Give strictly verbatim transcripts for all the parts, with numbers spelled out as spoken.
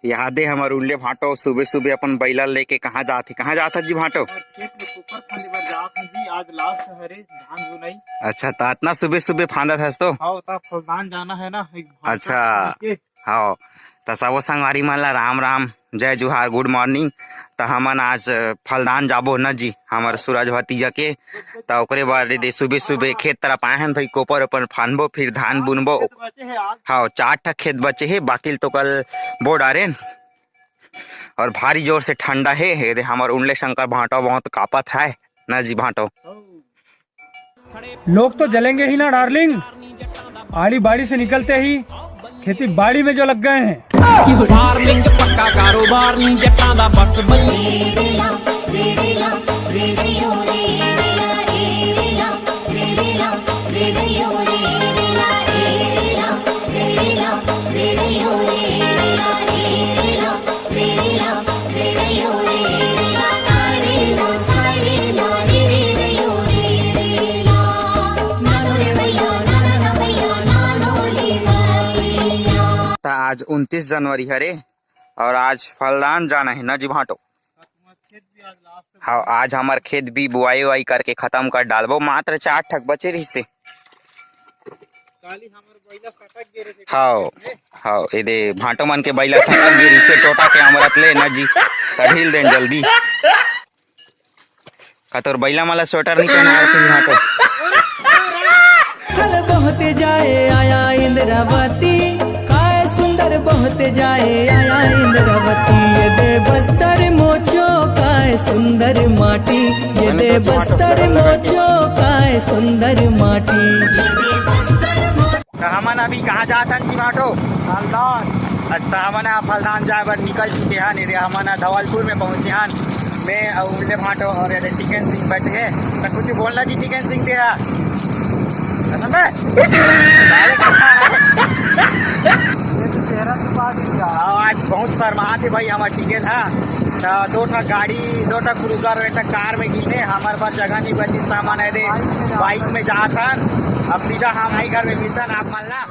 याद हे हमर उल्ले भांटो सुबह सुबह अपन बैला लेके कहाँ जात हे? कहाँ जात हे जी भांटो? खेत में कोपर फांदे बर जात हन जी, आज लास्ट हरे धान बुनई। अच्छा, त अतना सुबह सुबह फांदत हस तो? हाँ, त फलदान जाना है ना, एक भांटा अच्छा। के। हाँ, त सबो संगवारी मन ला राम राम, जय जोहार, गुड मॉर्निंग। त हमन आज फलदान जाबो न जी, हमर सूरज भतीजा के। त ओकरे बर दे सुबह सुबह खेत तरफ आए हन भाई, कोपर अपन फांदबो, फिर धान बुनबो। खेत बचे हे आज। हाँ, चार ठक खेत बचे हे, बाकी ल तो कल बो डारेन। और भारी जोर से ठंडा हे, ये दे हमर उंडले शंकर भांटो बहुत कापत है न जी भांटो। लोग तो जलेंगे ही ना डार्लिंग, आड़ी बाड़ी से निकलते ही खेती बाड़ी में जो लग गए हैं। फार्मिंग पक्का कारोबार नी जट्टां दा बस बल्ली। त आज उनतीस जनवरी हरे और आज फलदान जाना है ना जी भांटो। हाँ, आज हमर खेत भी बुआई उआई करके खत्म कर डालबो, मात्र चार ठक बचे रहिसे। हाँ, हाँ, एदे भांटो मन के बैला सटक गे रिसे टोटा के अमरत ले न जी, त ढील देन जल्दी। का तोर बैला मन ला स्वेटर नहीं पहनावत हे भांटो? कल बहुत जाए आया इंद्रावती, काय सुंदर बहुत जाए आया इंद्रावती। ये दे बस्तर मोचो काय सुंदर माटी, ये दे बस्तर मोचो काय सुंदर माटी। त हमन अभी कहाँ जात हन जी भांटो? फलदान। अच्छा, हमन ह फलदान जाए बर निकल चुके हन। एदे हमन ह धवलपुर में पहुंचे हन। मैं अउ उंडले भांटो और एदे टिकन सिंह बैठे हे। त कुछ बोलना जी टिकन सिंह तेहा। कसम बे? ये तो चेहरा छुपा दिया। हाँ, आज बहुत शर्मात हे भाई हमर टिकन ह। त दो ठा गाड़ी, दो ठा क्रूजर, एक ठा कार में गिने, हमर बर जगह नहीं बची, सामान है दे, बाइक में जात हन। अब सीधा हम भाई घर में मिलतन आप मन ला।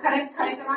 खड़े खड़े करा।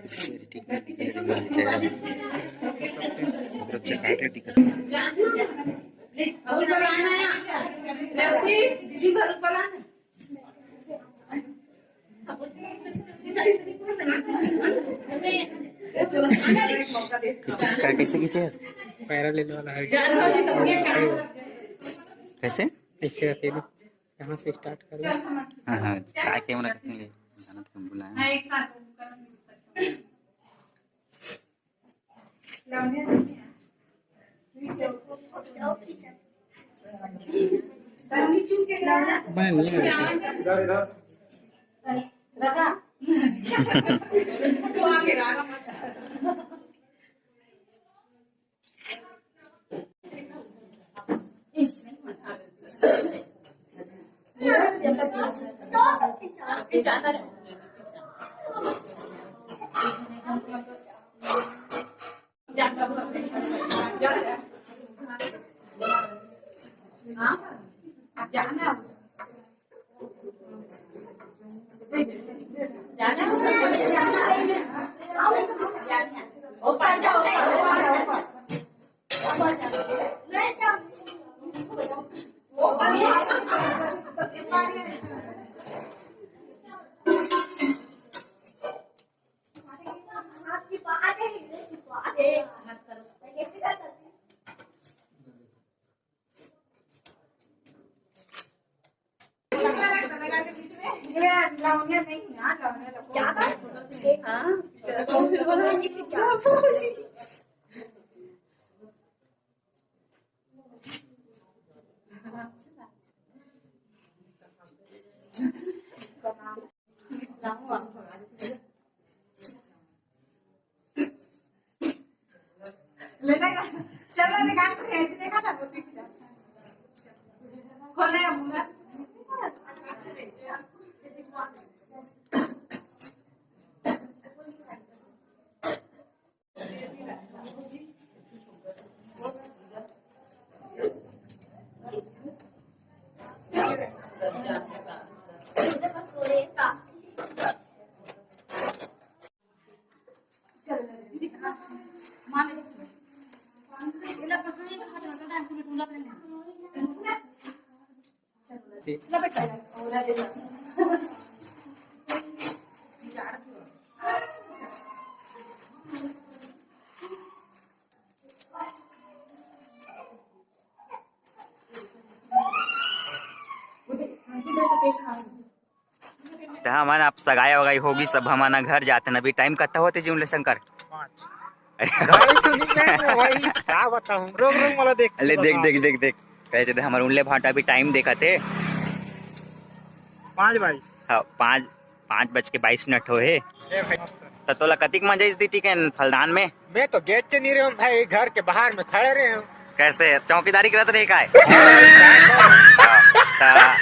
इसकी मेरी ठीक नहीं दिख रही है चेहरा। अगर अच्छा काट ले दिखा। खींच-, का-, कैसे खींचे? पैरेलल वाला है। कैसे? ऐसे अकेले। यहाँ से स्टार्ट करो। हाँ, हाँ, का कैमरा कितने ले? जाना तो हम बुलाए हैं। मैं नहीं आ रहा। त हमन अब सगाई वगाई होगी, सब हमन घर जाते न। अभी टाइम कत्ता होते जी उनले शंकर? पाँच। अरे भाई तो नहीं है, वही क्या बताऊं, रोक रोक वाला देख। ले देख, देख, देख, देख, कहते थे हमर उनले भाटा अभी टाइम देखा थे। पाँच बाईस। हाँ, पाँच, पाँच बज के बाईस मिनट हो हे। ए भाई। त तोला कतिक मजा इस दी टिकन फलदान में? मैं तो गेट से नहीं रहे हूँ भाई, घर के बाहर में खड़े रहे हूँ। कैसे चौकीदारी करत रहे काय? त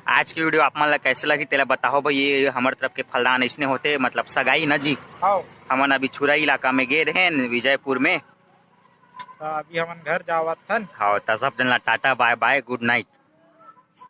आज की वीडियो आप मन ला कैसे लगी तेला बताओ भाई। ये हमर तरफ के फलदान इसने होते, मतलब सगाई न जी। हाँ। हमन अभी छुरा इलाका में गे रहे विजयपुर में। त अभी हमन घर जावत हन। हाँ, त सब जन ला टाटा, बाय बाय, गुड नाइट।